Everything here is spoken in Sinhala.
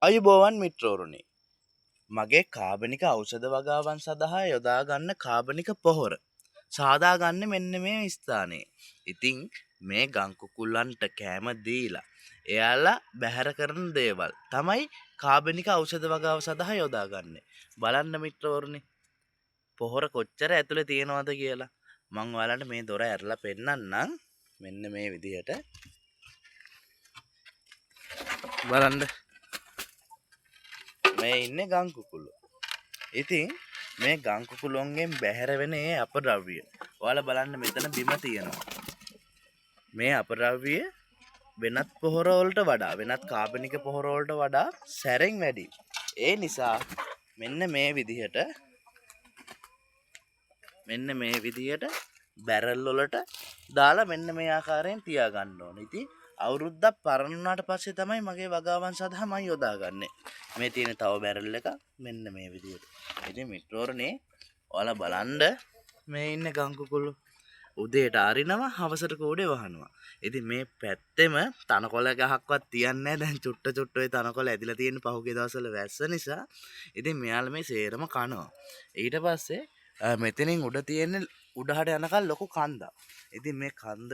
ආයුබෝවන් මිත්‍රවරුනි. මගේ කාබනික ඖෂධ වගාවන් සඳහා යොදා ගන්න කාබනික පොහොර සාදා ගන්න මෙන්න මේ ස්ථානයේ. ඉතින් මේ ගම් කුකුල්ලන්ට කෑම දීලා එයාලා බැහැර කරන දේවල් තමයි කාබනික ඖෂධ වගාව සඳහා යොදාගන්නේ. බලන්න මිත්‍රවරුනි, පොහොර කොච්චර ඇතුලේ තියෙනවද කියලා. මං ඔයාලට මේ දොර ඇරලා පෙන්නන්නම්. මෙන්න මේ විදිහට බලන්න. මේ ඉන්නේ ගම් කුකුල්ලෝ. ඉතින් මේ ගම් කුකුලොන්ගෙන් බැහැර වෙන ඒ අපද්‍රව්‍ය ඔයාලා බලන්න, මෙතන බිම තියෙනවා. මේ අපද්‍රව්‍ය වෙනත් පොහොර වලට වඩා, වෙනත් කාබනික පොහොර වලට වඩා සැරෙන් වැඩි. ඒ නිසා මෙන්න මේ විදිහට බැරල් වලට දාලා මෙන්න මේ ආකාරයෙන් තියාගන්න ඕනේ. ඉතින් අවුරුද්දක් පරණ වුණාට පස්සේ තමයි මගේ වගාවන් සඳහා මං යොදාගන්නේ. මේ තියෙන තව බැරල් එක මෙන්න මේ විදිහට. ඉතින් මිත්‍රවරුනි, ඔයාලා බලන්න මේ ඉන්න ගම් කුකුල්ලෝ. උදේට අරිනවා, හවසට කූඩේ වහනවා. ඉතින් මේ පැත්තෙම තනකොළ ගහක්වත් තියන්නේ නැහැ. දැන් චුට්ට චුට්ට ඔය තනකොළ ඇදිලා තියෙන පහුගිය දවස්වල වැස්ස නිසා. ඉතින් මෙයාලා මේ සේරම කනවා. ඊට පස්සේ මෙතනින් උඩ තියෙන උඩහට යනකල් ලොකු කන්දක්. ඉතින් මේ කන්ද